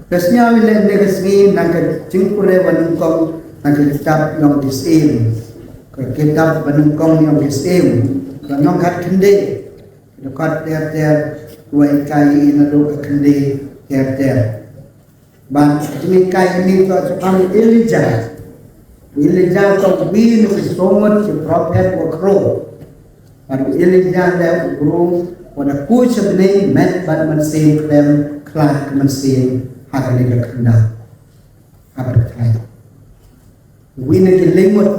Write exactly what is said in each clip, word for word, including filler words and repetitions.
Ka sñiaw ïa lehse ka sngi na ka jingpule ba nyngkong na ka kitab yong ki Syiem. Ka kitab ba nyngkong yong ki Syiem. Ka nongkhat khyndai. Ka dkhot ter ter, wa i kai i na do ka khyndai ter ter. Ban jingkai ni to chapang Elijah. Elijah to wi nu ki songot ki prophet wa kro. Bad u Elijah le u bru wa da ku sha bneng met bad mynsiem khlem khlad ka mynsiem ha kane ka khyndaw. Ha pyrthai. Wi na ki lyngngoh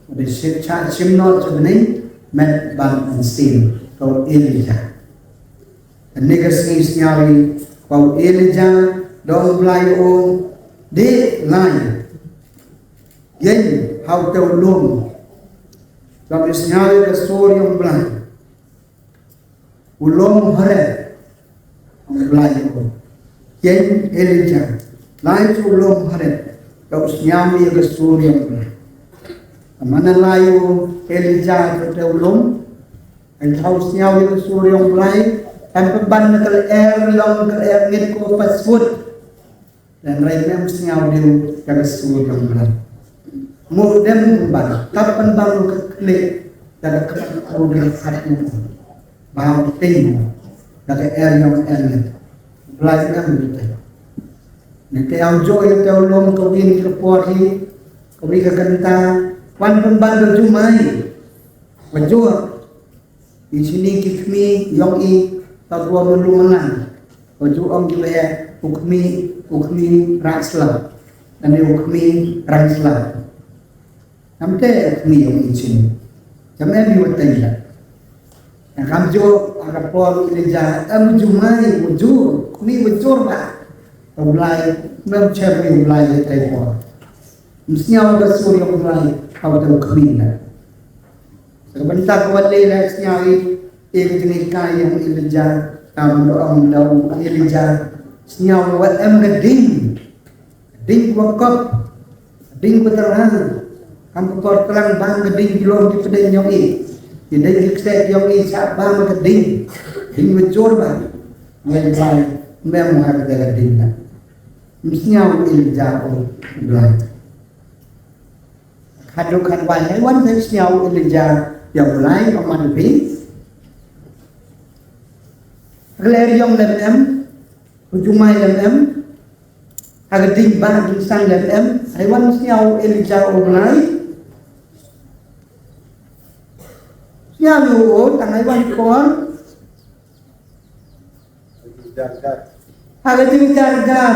wa da shim cha shim noh sha bneng met bad mynsiem to Elijah. Kane ka sngi sñiaw i wa u Elijah da u Blai u ong de lai. Ïeng ha u te u lum. Jong i sñiaw ïa ka sur yong Blai. U lum Horeb. U Blai u ong. Ïeng Elijah. Lai u lum Horeb. Da u sñiaw ïa ka sur yong Blai. Mana lai u Elijah ha u te u lum. Hynrei u sñiaw ïa ka sur yong Blai. Em pynban na ka lyer long ka lyer ngit ko paswut. Hynrei mem sñiaw dei ïa ka sur yong Blai. Mo dem pynban, tap pynban ka klik, da ka klik ko da ka khat mo. Ba u ting, da ka er yong er ne. Blai em dei. Ne te au jo ïa te u lum ka win ka por hi, ka wi ka kynta, wan pynban da jumai. Wa jo, I chini ki kmie yong i, ta bua mulu malang. Wa ju ong ki wa u kmie, u kmie rang sla. Ane u kmie rang sla. Namte u kmie yong i chini. Jam em i wa teng la. Na kam ju, aga por Elijah, em ju mai, u ju, kmie u jur ba. U Blai, mem chem i u Blai i tai por. Msñiaw ka sur yong u Blai, hau ta u kmie la. Sa ka bynta ka wat lei la sñiaw i, i ka jinghikai yong Elijah, ka ban da ong da u Elijah, sñiaw wa em ka ding, ding wa kop, ding wa tyrhang, kam ka por tlang bam ka ding ki lom ki pdeng yong i, ki ding ki ksek yong i, sa bam ka ding, ding wa jor ba, ngai bai, mem ha ka ding na. Msñiaw Elijah u Blai. Khadduh khadwai hei wan hei sñiaw Elijah ïa u Blai ka man phi. Ka lyer yong lem em, u jumai lem em, ha ka ding ba ding sang lem em, hei wan sñiaw Elijah u Blai. Sñiaw u o, tang hei wan kor. Ha ka jingjar jar,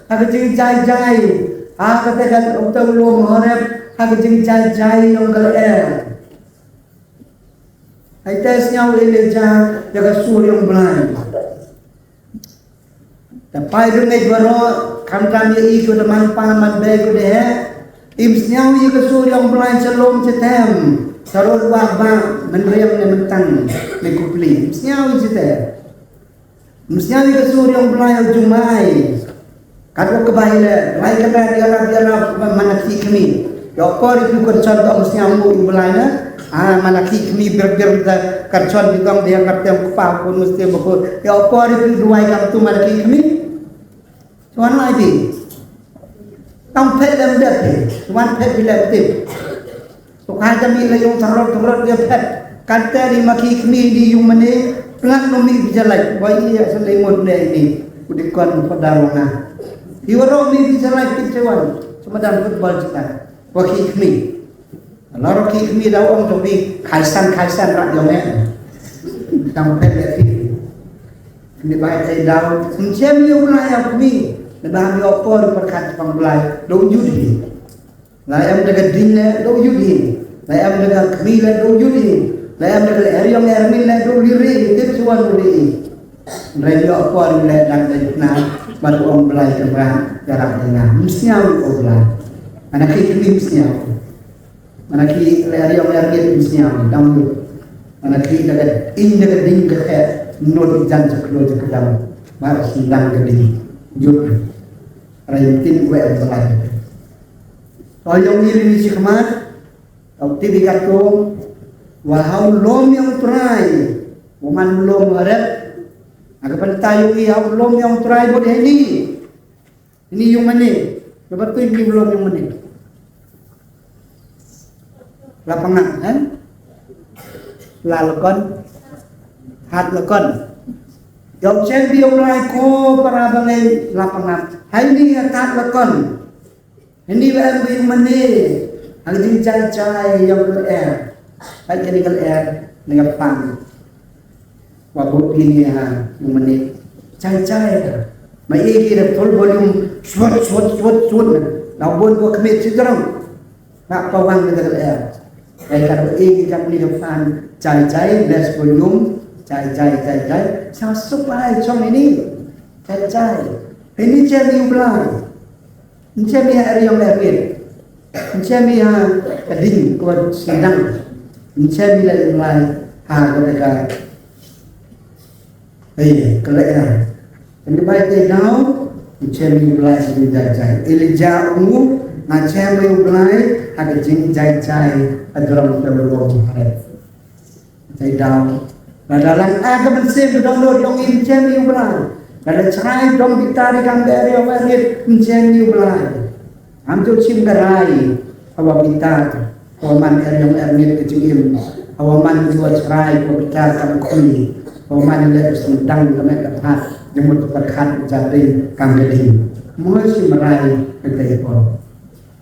ha ka jingjai jai, ha ka te kan u te u lum Horeb, ha ka jingjai jai yong ka lyer. Hai te sñiaw Elijah ïa ka sur yong Blai. Te pai du ngeit baroh, khamtam ïa i ko da man pa man bei ko da heh. Im sñiaw ïa ka sur yong Blai cha lum cha tem, cha rud wah bah, mynriam ne myntang ne kupli. Im sñiaw ïa te. Msñiaw ïa ka sur yong Blai u jumai. Katwa ka bai le, Blai ka bai ïarap ïarap man la ki kmie. Ïoh por ïa phi kyrchan tang msñiaw u Blai na. Ah, man la ki kmie bir bir da kyrchan bi tang da kyrtem kpa ko mesti ba ko. Ïoh por ïa phi duwai kam tu man la ki kmie. Tuan lai phi. Tang phet lem dep phi. Tuan phet phi lem tip. To ka jam i la yung tharot tharot dia phet. Kata di ma ki kmie di yung mane, plang no mi bijalai. Wa i ya sa le mon ne ni. Ku di kon ko dar wa nga. I wa ro mi bijalai ki chewan. Sama dan football jita. Wa ki kmie. La ro ki kmie da ong to bi kaisan kaisan rak yong ne. Tang phet le ki. Ni bai tai daw. Nchem yu la ya kmie. Ne ba mi opor perkat pang Blai. Do yudi. La em da ka ding le do yudi. La em da ka kmie le do yudi. La em da ka eriong ermin le do liri. Tip suan liri. Rai yu opor le dang dai na. Ba do ong Blai ka ba. Jarak dai na. Msñiaw yu o Blai. Ana ki kmie msñiaw. Mana ki le ari ong ari ki sñiaw dang lut. Mana ki da ka ing da ka ding ka khe nod jan cha klo cha ka dang. Mar sndang ka ding. Yut. Rai tin we em balai. To yong i ri ni chi khmat. Tau ti bi ka to. Wa hau lom yong Trai. Wa man lom Horeb. Aga pynta yong i hau lom yong Trai bot heli. Ni yung mane. Lepas tu ni belum yung mane. Lapangan, eh? La lekon. Hat lekon. Yong chen bi yong lai ko para bangai lapangan. Hai ni hat lekon. Ini ba em ba yung mane. Ang jing chai chai yong kal er. Hai kini kal er. Ni ka pang. Wa bu pini ha yung mane. Chai chai ka. Ma e ki da full volume. Swat swat swat swat. Na bun ko kmit si terang. Nak pawang ni kal er. Ai ka e ki ka ni ka pang. Chai chai less volume. Chai chai chai chai. Sa supai chong ini. Chai chai. Ini chai ni ublai. Nche mi ha eriong le pit. Nche mi ha ka ding ko sindang. Nche mi le lai ha ka ka. Ai ka le ya. Ni bai te dau. Nche mi lai ni jai jai. Elijah ungu na nche mi lai ha ka jing jai jai. Adrong ka lo ha. Te dau. Lada lang a ka mynsiem ka download yong i mynsiem i u Blai. Lada chrai dong bitar i kam beri yong erit mynsiem i u Blai. Am ju chim ka rai. Hawa bitar. Hawa man er yong er ngit ka jingim. Hawa man ju chrai hawa bitar kam kuni. Hawa man le sendang ka met ka phat. Jemut perkhat jabri kam gedi. Mo chim rai ka te ko.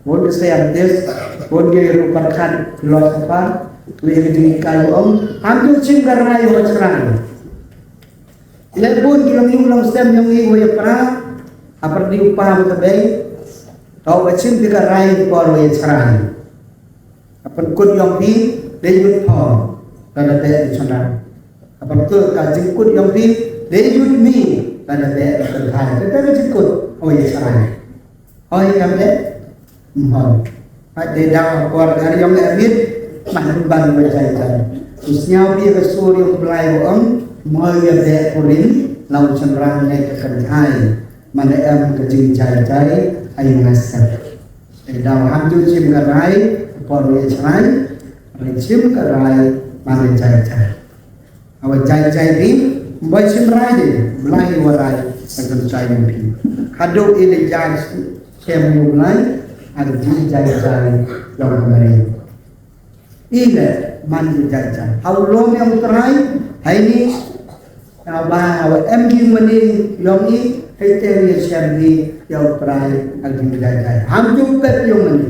Bun ki scientist, bun ki ruh pyrkhat philosopher, ki leh ki jinghikai ong, ham ju chim ka rai wa chrai. Leh bun ki long ïung long sem yong i wa ya pra, ha pyrdi u pa wa ka bei, to wa chim ki ka rai por wa ya chrai. Ha pynkut yong phi, dei yut pho, ka da dei chonda. Ha pynkut ka jingkut yong phi, dei yut mi, ka da dei ka thai. Ka da jingkut, wa ya chrai. Hoi kam de? Hoi. Pat de dau por gar yong le mit. Mah ban ba jai jai. Usnyau bi ka sur yong Blai wa ong. Moi ya de purin. Lau chenrang ne ka kan jai. Mana em ka jing jai jai. Ai ngasa. De dau ham ju chim ka rai. Por ya chai. Rai chim ka rai. Mana jai jai. Hawa jai jai ri, bai chim rai de, Blai wa rai, ka jong jai yong phi. Haduh i le jai chem yong Blai, ha ka jai jai yong Blai. I le man i jai jai. Hawa lom yong Trai, hai ni, hawa hawa em ki mani yong i, hai te ni chem ni yong Trai, ha ka jai jai. Ham ju pet yong mani.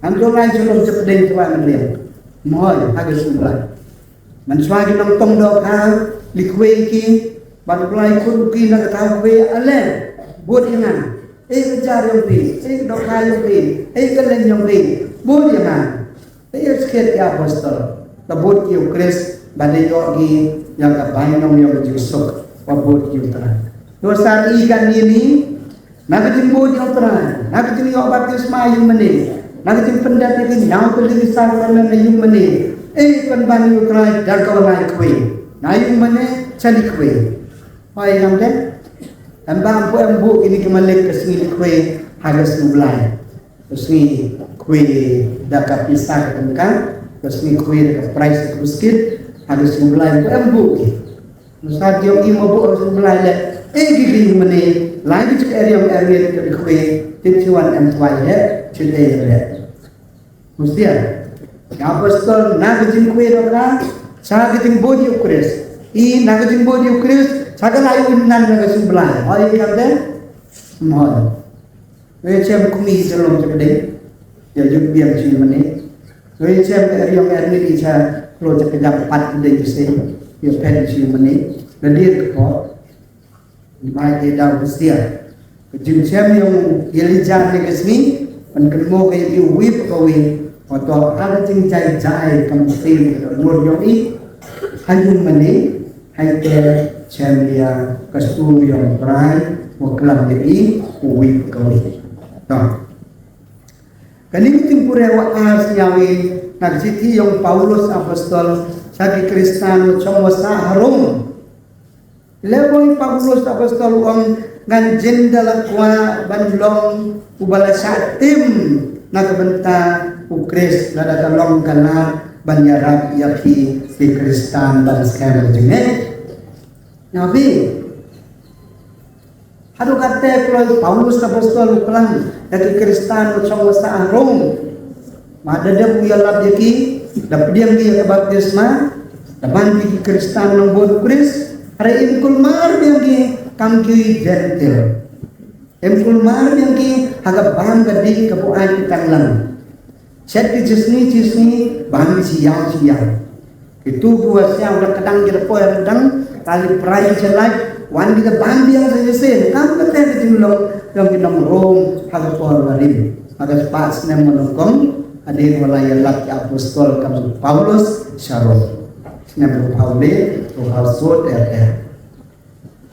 Ham ju lai chelom chepdeng chwa mani. Moi, ha ka sum Blai. Mynshuwa ki nongtong dohkha, li khwei ki, ban Blai khun ki na ka thaw khwei ale, bud ïa nga. Ei ka jar yong phi, ei ka dohkha yong phi, ei ka leng yong phi, bud ïa nga. Ei ïa skhet ki apostol, la bud ki u Khrist, ban ïoh ki ïa ka bainong yong ka jingsuk, ba bud ki u Trai. Dosa i kan ni ni, Na ka jingbud ïa u Trai, na ka jingïoh baptisma ïa u mane, na ka jingpyndep ïa ka ñiaw ka liang sakramen ïa u mane, eh, pynban ïa u Trai da kaba lai khwai. Na ïa u mane cha li khwai. Hoi ngam de? Em ba em pu em buh kine ki malik ka sngi li khwai ha ka sngi Blai. Ka sngi khwai da ka pisa ka tyngka, ka sngi khwai da ka price ka biskit, ha ka sngi Blai em pu em buh ki. Nusar jong i ma buh Rasul Blai le. Eh, ki ding mane, lai ki chik eriong eriong ka dikwe, tip chiwan em twai he, chik ei le. Musia. Ya apostol, na ka jingkwe dohkha, cha ka jingbud ïa u Khrist. I na ka jingbud ïa u Khrist, cha ka lai un nan na ka Rasul Blai. Hoi kam de? Hoi. Wei chem kumi chalom chapdeng. Ya juk biang chi mane. Wei chem eriong erngit i cha klo chapdeng pat deng chi. Ya pen chi mane. Nadir ko. Mai de dau bestia. Jing chem yong Elijah ne ka sngi. Pan kemo ke i wi pa wi. Oto ha jing jai jai kam sin ka mur yong i. Ha jing mane. Hai te chem ïa ka sur yong Trai, wa klam ïa i, u wi ka wi. To. Kani ka jingpure wa ar sñiaw i, na ka shithi yong Paulus apostol, sha ki Khristan wa chong wa sah ha Rom. Lehboi Paulus apostol u ong ngan jin da la kwah ban long u ba la shah tim na ka bynta u Khrist, lada ka long ka lad ban ïarap ïa ki, ki Khristan ban skhem jingeh. Nabi. Haduh katta kloi Paulus ka apostol u klang ïa ki Khristan ba shong ba sah ha Rom. Mar da dep u ïalap ïa ki, da pdiang ki ïa ka baptisma, da ban ki ki Khristan nongbud u Khrist, hynrei im kulmar biang ki kam ki Jentil. Im kulmar biang ki ha ka bam ka dih kaba u ai ki tang lang. Shet ki chisngi chisngi, bam ki shi ïaw shi ïaw. Kitu kiwa sñiaw da kdang ki da poi ha kdang, ka li prai ki shalait, wan ki da bam biang sa shisien, kam kata ka jinglong, yong ki nong Rom, ha ka por wa rim. Ha ka spah snem wa nyngkong, hadien wa la ïalap ki apostol kam u Paulus sha Rom. Snem wa Paulus, u ha sot er er.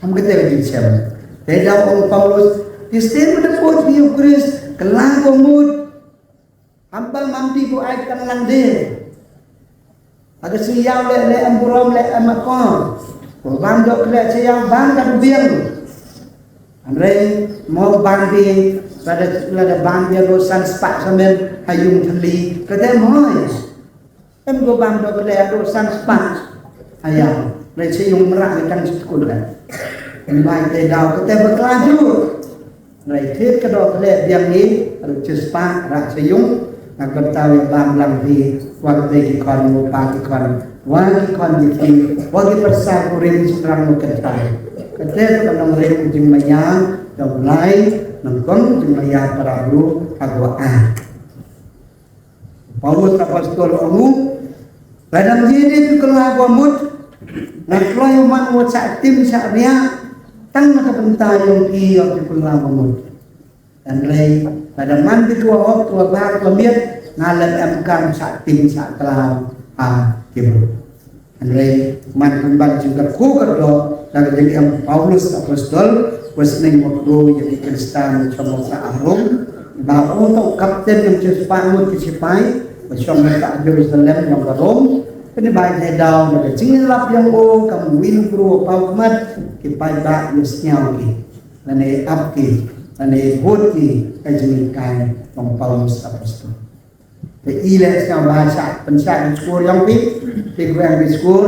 Kam kata ka jingshem. Te da ong u Paulus, ki stem da poi ki u Khrist, kylla ko mut, Haba mam ti ko ai kan lang de. Aga si ïaw leh leh em burom leh em akor. Ko bam dok leh si ïaw bam ka biang. Hynrei mo bam bi lada lada bam bi ado san spah samen ha yung thylli. Kata mo. Em ko bam dok leh ado san spah. Ha ïaw. Leh si yung mrak ikan setkul leh. Em bai te daw kata bakla ju. Hynrei thied ka dok leh biang ngi, ruh chispah, rah sha yung, nga kyntaw ïa bam lang phi, wa kata ki khon, wa pa ki khon, wa ki khon ki phi, wa ki pyrsa kurim shynrang wa kyntaw. Kata ka nongrim u jingmaïa, da u Blai, nyngkong u jingmaïa para bru, ha ka wa ai. Paulus apostol ong u, lada ym ïa dei phi kylla ba mut, nga kloi u man wat shah tim shah riah, tang na ka bynta yong phi ïoh phi kylla ba mut. Hynrei, lada man phi kylla hok kylla bah kylla miet, nga leh em kam shah tim shah kylla ha ki briew. Hynrei man kumba jingkyrkhu ka dei na ka jingim Paulus apostol, wa sneng wa kru ïa ki Khristan shong wa sah ha Rom, ba u to kapten jong ki sipai, mut ki sipai, wa shong wa sah ha Jerusalem jong ka Rom, kane ba ïa daw na ka jingïalap jong u, kam u wi u kru wa paw khmat, ki paidbah ïa sngew ki, lane ap ki, lane hut ki, ka jinghikai jong Paulus apostol. Te i leh sñiaw ba shah pynshah ki skur yong phi, phi kweng ki skur,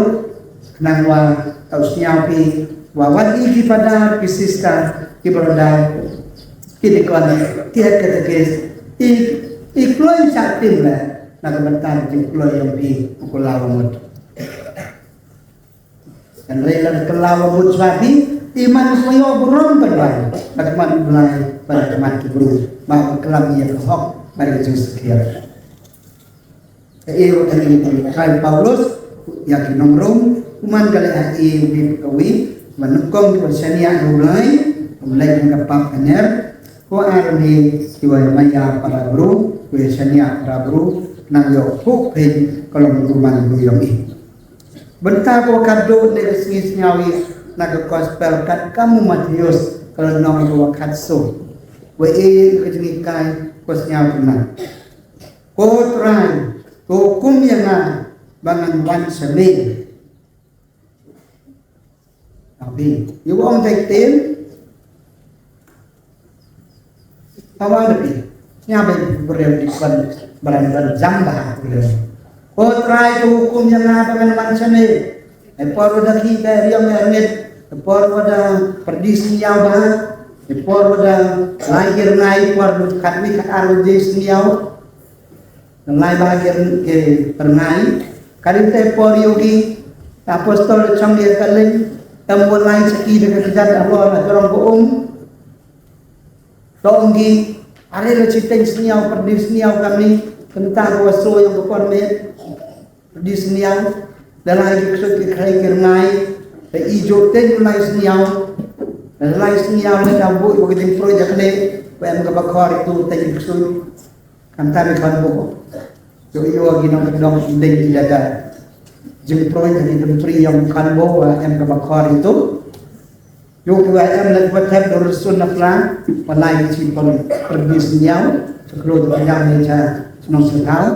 khnang wa tau sñiaw phi, wa wat i ki padar ki sister ki brother ki deacon ki head katekist, i i kloi shah tim leh, na ka bynta ki kloi yong phi, u kylla wa mut. Hynrei lada kylla wa mut shwa phi, i man sñiaw burom ban wan, bad man u Blai, bad man ki bru, ba kylla ïa ka hok, bad ka jingskhiat. Ka e wa ka e wa kai Paulus, ïa ki nong Rom, u man ka leh ha e wa ka wi, wa nyngkong wa shaniah u Blai, u Blai ka pap ka ner, ko ar ni, ki wa maïa para bru, ki wa shaniah para bru, nang ïoh puk phin, ka long bru man bru yong i. Bynta ko katto ne ka sngi sñiaw i na ka gospel kat kam u Mathaios ka lynnong ka wa khatsaw. Wa e ka jinghikai ko sñiaw kynmaw. Ko Trai, to hukum ïa nga ba ngan wan sha me. Amen. Ïa u ong dei ktien. Hawa da phi. Ïa ba briew di kon baran ban jam ba ha briew. Ko Trai to hukum ïa nga ba ngan wan sha me. Ai por wa da ki ka riam ïa ngit. Ai por wa da pyrdi sñiaw ba. Ai por wa da lai ki rngai por wa kat wi kat ar wa je sñiaw. Lai ba ki rngai. Ka dei te por ïa ki apostol chong ïa ka leng. Tam wa lai saki da ka kjat arwar na jrong ko um. To ong ki, are la chiteng sñiaw, pyrdi sñiaw kami, kynta ko wa so ïa ka por me, pyrdi sñiaw, da lai ki ksuid ki khlei ki rngai, da i jot teng u lai sñiaw, da lai sñiaw ne da buh wa ka jingproi da khlei, wa em ka ba khor itu teng ki ksuid, kynta ni khon buh. Yo yo ki nong dong deng ki da ka jingproi da ki jingproi yang khon buh, wa em ka ba khor itu. Ïoh ki wa em leh ki wa thep dur sun na pla, wa lai ki chi pon pyrdi sñiaw, sa klo tu pajam ni cha snong sngau,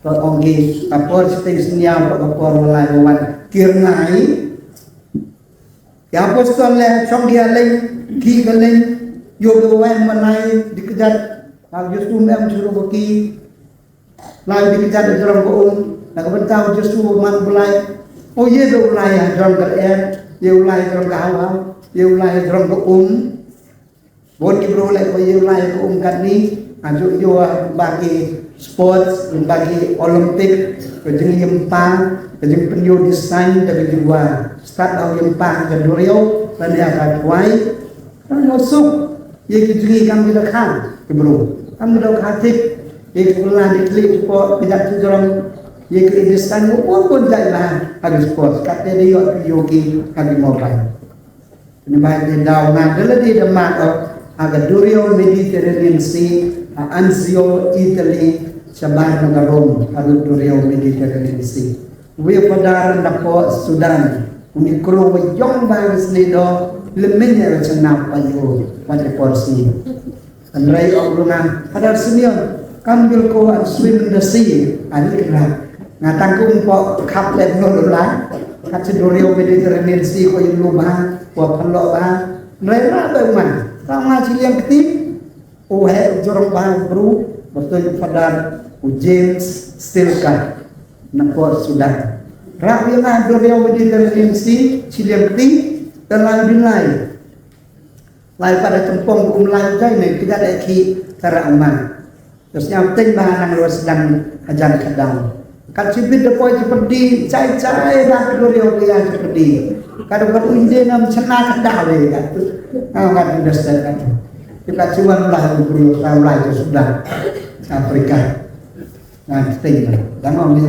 to ong ki ka por chiteng sñiaw, to ka por wa lai wa wan ki rngai. Ki apostol leh, chong ki aleng, ki ka leng, ïoh ki wa em wa lai, di kjat, ha Jisu em churu ki, Lai di kjat ha jrong ka um, na ka bynta u Jisu u man u Blai. O ye da u lai ha jrong ka lyer, ye u lai ha jrong ka haw haw, ye u lai ha jrong ka um. Bun ki briew leh ko ïa u lai ko um katni, ha ju ïoh ba ki sports, ba ki Olympic, ka jingïoh pa, ka jingpynïoh design da ka jingwa stad ïoh pa ka duriaw, lane ka kwai. Kan ïoh suk ïa ki jingïoh kam ki da kha ki briew. Kam ki da kha tik ïa ki pula ki klik ko ki dak ki jrong ïa ki design ko bun bun jait la ha ki sports. Kat te da ïoh ki ïoh ki ha ki mobile. Ni bai te daw nga da la di da mat ha ka duriaw Mediterranean Sea, ha Anzio, Italy, shabar na ka Rome, ha ka duriaw Mediterranean Sea. Wei Father na ko Sudan, uni kro wa yong ba sni do, lemin ya chana pa yo, wa te por sni. Hynrei ong ruh nga, Father Simeon, kam bil ko and swim in the sea, ani kena. Nga tang kum po khap lem no lo la, kat si duriaw Mediterranean Sea ko ïa lu ba, ko pynlok ba. Hynrei ra ba man, ra nga chi liang kti, u he u jrong ba u bru, betul Father u James Stilka, na ko Sudan. Ra ïa nga duriaw Mediterranean Sea, chi liang kti, te lai bin lai. Lai pat da tymphong kum lai jai ne, ki da da ki tara umar. Terus nyam teng ba nang lo sedang hajan kadang. Kat sibit da poi seperti cai cai ba kedua dia dia seperti. Kadang kat unde nam chena kadang le kat. Ah, kat unde kat. Kita cuman lah guru lah lai ke Sudan, Afrika. Nga teng ba dang ong ni,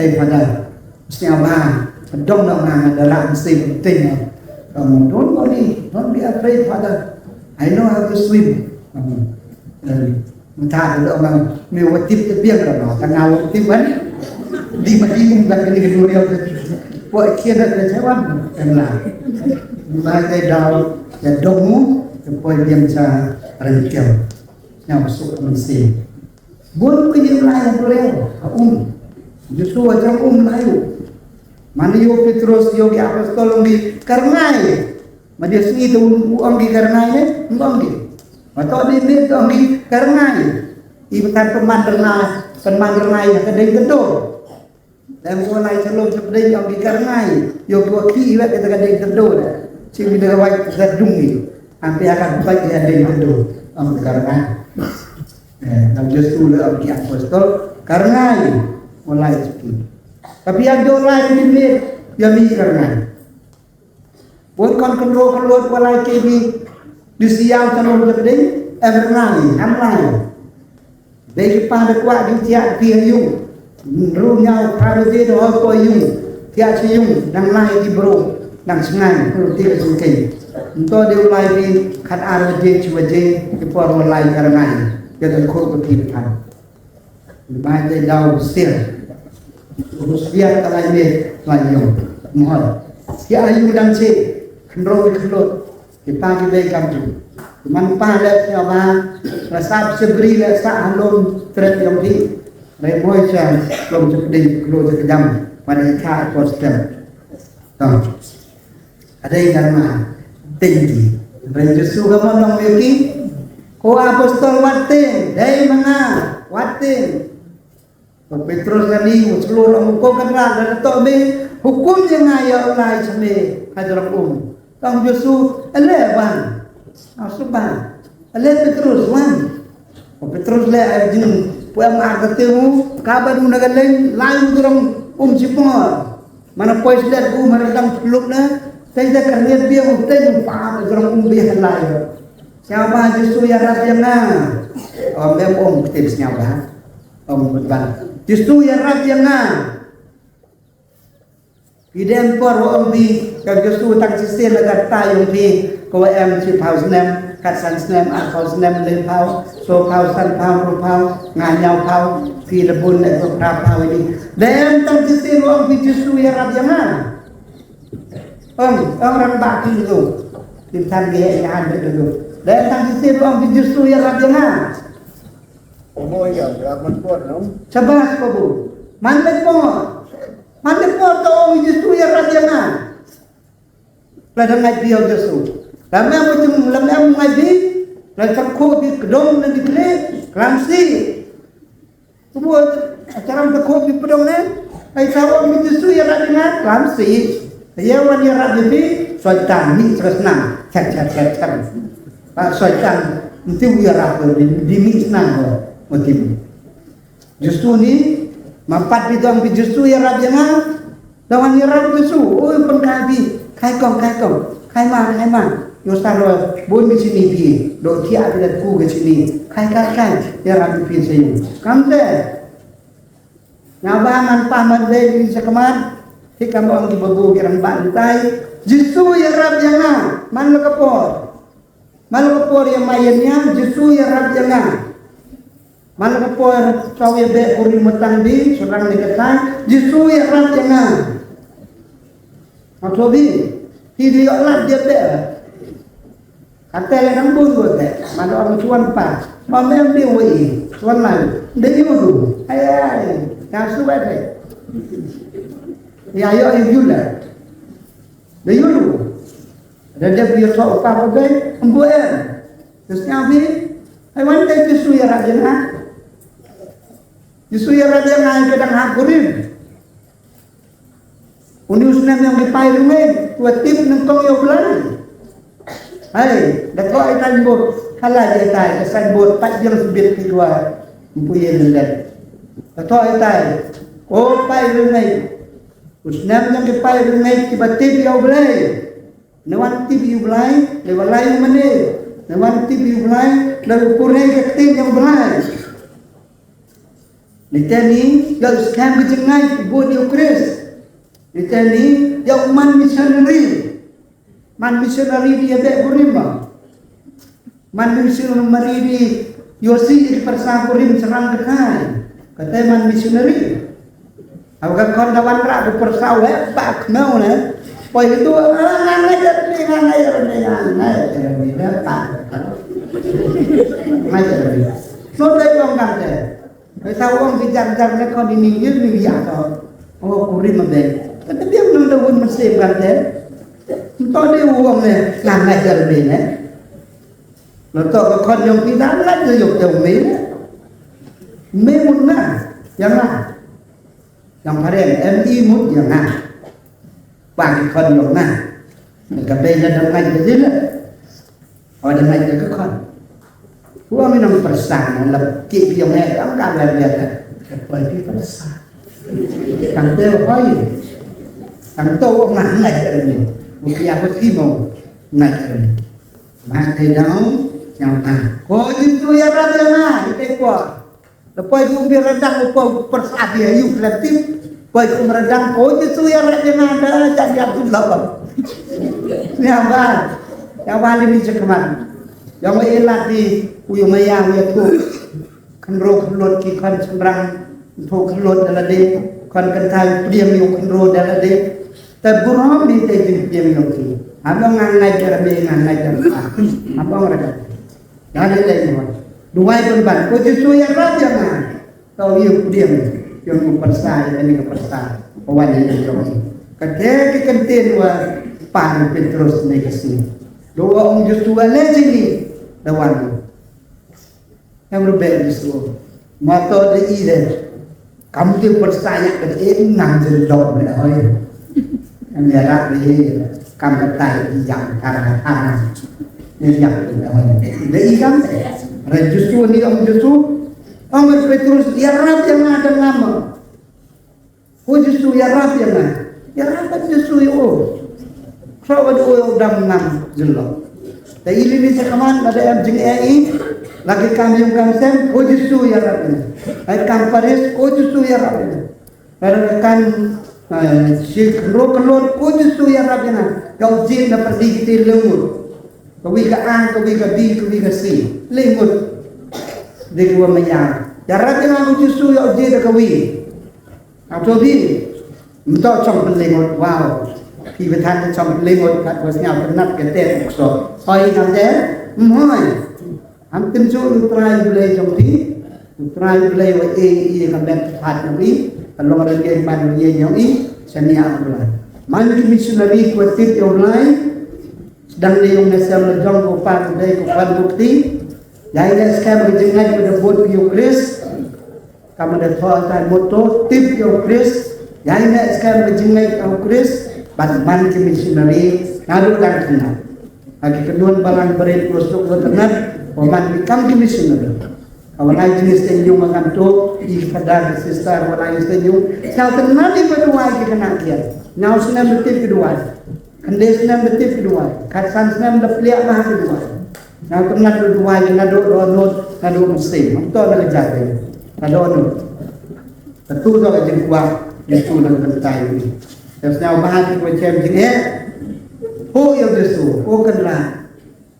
ei Father, mesti aba dong dong nga da rak mesti penting. Kamu don't worry, don't be afraid, Father. I know how to swim. Kamu mentah dulu orang me watip te biang kan, tengah watip kan. Di mati mung kan kini kedua dia. Buat kira ada jawab kan lah. Mulai dari daun ya domu, ya poi biang sa rengkel. Yang masuk ke mesin. Bun ki ïa u lai ha duriaw, ha um. Jisu ha jrong um lai u. Mane ïa u Petrus ïa u ki apostol ong ki, kyrngai. Ma dei sngi te u ong ki kyrngai ne, ym ong ki. Ma to dei miet te ong ki kyrngai. I batan pynman rngai, pynman rngai ha ka dei kynto. Lem ko lai shalom shapdeng ong ki kyrngai. Ïoh ko ki iwet kita ka dei kyrdo da. Sing bida ka wai ka dung ni. Ampe akan bai ka dei kyrdo ong ki kyrngai. Eh, na Jisu le ong ki apostol kyrngai. Ko lai siki. Tapi ado lai ni me ya mi kyrngai. Bun kon kynroh kynlut wa lai K B, di siaw ka lum ka ding, em rngai, em lai. Dei ki pa da kwah di tiak ti ha yung. Ru nyaw phra baje da hoi poi yung. Tiak chi yung, dang lai ki bro, dang sngai, kynroh ti ka sngkei. Nto dei u lai di khat ar baje, chi baje, ki por wa lai ka rngai. Ïa dang khur ko ti than. Bai te daw siar. Siar ka lai me, lai yung. Mohon. Siar yung dang che. Kynroh kynroh. Ki pa ki bei kam ju. Man pa le sñiaw ba. Rasap sebri le sa halom tret yung di. Re moi cha lom chepding klo chepdam. Pada ikha ko stem. Tong. Adei dharma teng ki. Ren Jisu ka mon long yu ki. Ko apostol wat teng, dei ma nga, wat teng. Ko Petrus kani u shlur ong ko kan rak da to me hukum ïa nga ïa u lai shme ha jrong um. Tong Jisu, ale wan. Asu ba. Ale Petrus wan. Ko Petrus le ai jing puem ar ka te mu ka ba du na ka leng lai u jrong um shipor. Mana poi slet u mara dang phluk na, tei da ka riat bia u tei u pa u jrong um bia lai. Sñiaw ba Jisu ïarap ïa nga. Om em om ktip sñiaw ba. Om ban. Jisu ïarap ïa nga. Ki dem por wa om bi ka Jisu tang shisien la ka ta yung bi ko wa em chi phaw snem, kat san snem, ar phaw snem, le phaw, so phaw, san phaw, ru phaw, nga ñiaw phaw, phi la bun le ko phra phaw ni. Dem tang shisien wa om bi Jisu ïarap ïa nga. Ong, ong rang ba ki lu. Kim san ge ya han de lu. Dem tang shisien wa om bi Jisu ïarap ïa nga. Omo ya, ya man por no. Shabas babu. Man le por. Man le por to ong Jisu ïarap ïa nga. La dang ngai bi ong Jisu. La me mo jung la me mo ngai bi. La chak ko bi kdong na di kle. Klam si. Kubu acharam ta ko bi pdong ne. Ai sa ong Jisu ïarap ïa nga. Klam si. Ïa wan ïarap ïa bi. Soitan ni srasnam. Chak chak chak chak. Ba Soitan, nti u ïarap, di, di mi snam ko, ko tim. Jisu ni, ma pat bi dong bi Jisu ïarap ïa nga, da wan ïarap Jisu, oi, pynkai bi, kai kong, kai kong, kai ma, kai ma. Ïoh sa ro, bun bi chini bi, do ki a bi da ku ke chini, kai, kai, kai, ïarap bi phi sini. Kam te, nga ba man pa man de ni sa kemar, hi kam ong ki babu ki rang ban tai, Jisu ïarap ïa nga, man la ka por. Mal ka por ïa ma ïa niam, Jisu ïarap ïa nga. Mal ka por saw ïa beh kuri matang di, surang ni kata, Jisu ïarap ïa nga. Mato bi, ti di ïa lap dia beh. Kata ïa nang bun bun beh, mal ong chuan pa. Ma mem di wei, chuan lai, de yu du. Ai ai, yang su beh beh. Ya yo yu la. De yu du. Ada dia punya sok apa apa beh, embuan. Terus nyambi, ai wan te Jisu ïarap ïa nga. Jisu ïarap ïa nga ka dang ha kurim. Uni u snem ïong ki pai rngei, wa tip nyngkong ïa u Blai. Hai, da ko ai tan bot, kala ïa tai, ka san bot, pat jeng sbit ki dua, mpuye nenden. Da ko ai tai, o pai rngei. U snem ïong ki pai rngei ki ba tip ïa u Blai. Ne wan tip ïa u Blai, ne wa lai u mane. Ne wan tip ïa u Blai, ne u pure ka ktien ïa u Blai. Ni te ni, ïa u skhem ka jingngeit, u bud ïa u Khrist. Ni te ni, ïa u man missionary. Man missionary di ïa beh kurim ba. Man missionary di ïosi ïa ki pyrsa kurim sarang ka thai. Kata man missionary. Aw ka khon da wan ra ka pyrsa u heh ba khmeu ne. Poi itu, ah, ngan ngai jar ni, ngan ngai jar ni, ngan ngai jar ni, ngan ngai jar ni, ngan ngai jar ni. So dei ong kata. Sa ong ki jar jar ne khon ini, ini ya to. Oh, kurim ma dei. Kata biang nang da wun masem kata. Nto dei ong ne, ngan ngai jar ni ne. Lo to ka khon ïong phi da ngai jar ïong ïong me ne. Me mun na, ïa nga. Ïong phareng, em i mut ïa nga. Ba ki khon ïong nga. Ka bei na dang ngai ka jin la. O dang ngai ka khon. Wa mi nang pyrsa nang lap ki ïong ngai dang ka wer wer. Ka poi ki pyrsa. Tang te hoi. Tang to wa ngai ngai ka ni. Mu ki apa ki mo ngai ka ni. Ma te dau, ïa ma. Ko Jisu ïarap ïa nga, ite ko. Da poi kum bi radang, u poi pyrsa bi ayu khlem tip. Poi kum radang, ko Jisu ïarap ïa nga, da jan ïa tu lawan. Ïa ba, ïa ba li ni checkman. Ïa ma ïa lati, u ïa ma ïa u ïa tu. Khynroo khynlot ki khon shynrang, khynroo khynlot da lade, khon kynthei pdiang ïa u khynroo da lade. Te burom ni te jingpdiang ïa u ki. Haba nga ngeit ïa me nga ngeit ïa me. Haba nga rada. Da lade lade mo. Duwai pynban. Ko Jisu ïarap ïa nga. Tau ïa u pdiang. Ïa u pyrsa, ïa kane ka pyrsa. Ka wan ïa u. Kata ka kyntien wa Pan Petrus ne ka sngi. Duwai ong Jisu wa leh jingim. Da wan. Em rubek Jisu. Ma to de i de. Kam te pyrsa ïa ka de nang jin dok me hoi. Em ïa rak de kam ka tai i jam kara kara. Ni jam de hoi. De i kam. Re Jisu ni ong Jisu. Ong Petrus ïarap ïa nga da ngam. Ko Jisu ïarap ïa nga. Ïarap ïa Jisu ïa u. Khreh ba u dang ngam jyllop. Te i lini sa kaman lada em jingeh i. La ki kam ïung kam sem ko Jisu ïarap ïa nga. Ai kam paris ko Jisu ïarap ïa nga. Lada ka kan, eh, shi khynroo khynlot ko Jisu ïarap ïa nga. Ka u jied na pyrdi kiti lyngngut. Ka wi ka A, ka wi ka B, ka wi ka C. Lyngngut. Dei ka wa maya. Ïarap ïa nga ko Jisu ïa u jied da ka wi. Ato bi, mto chong pynlyngngut, wow. Phi ba than chong pynlyngngut, kat ba sñiaw tynnat ka te, so. Hoi, kam te, mhoi. Ham tynjuh U Trai Blei jong phi, U Trai Blei wa e i ka met phat jong i, ka long ryngiej man ryngiej jong i, shania U Blei. Man ki missionary ki wa tip ïa U Blei, sdang ne ïong ne sem la jong ko pa ko dei ko pan ko kti, ïa i ne skhem ka jingngeit ko da bud ïa U Khrist, Ka mut da thoh tai motto, tip ïa u Khrist, ïaineh skhem ka jingngeit ha u Khrist, bad man ki missionary naduh dang khynnah. Ha ki kynhun balang barit, u suk u tynnat, u man ki kam ki missionary. Ka wan ai jingïaseng ïung, nga ngam tip, i father, i sister, wan ai jingïaseng ïung. Sngewtynnat i ba duwai ki khynnah kiad. Hynñiew snem da tip ki duwai. Khyndai snem da tip ki duwai. Khatsan snem da pliah bha ki duwai. Sngewtynnat da duwai ki naduh dohnud, naduh mynsiem. Hangto na ka jaka. Naduh dohnud. Katu ka jingkwah Jisu na ka bynta jong ngi. Te sngewbha ïa ki ba shem jingeh. Ho ïa u Jisu, o Kynrad.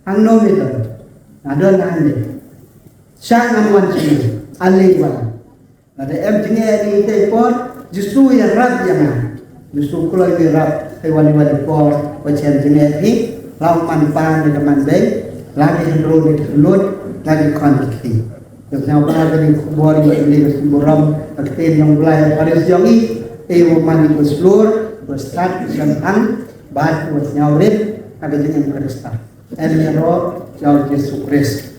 Hangno me don? Nga don hangne. Shah ngan wan sha me. Ale wan. Lada em jingeh ïa ngi tei por, Jisu ïarap ïa nga. Jisu kloi ïarap, tei wan ïa wan ïa por, ba shem jingeh ïa ngi, la u man pa ne ka man bei, la ki hynriew ne ki hynlut, la ki khon ki kti. Te sngewbha ka dei khubor ïa ngi ka burom, ka ktien jong U Blei ha baris jong ngi, te u man ïa u slur, u stad, u shemphang, bad u sngewrit, ha ka jingim Khrista. Em ïaroh ïa u Jisu Khrist.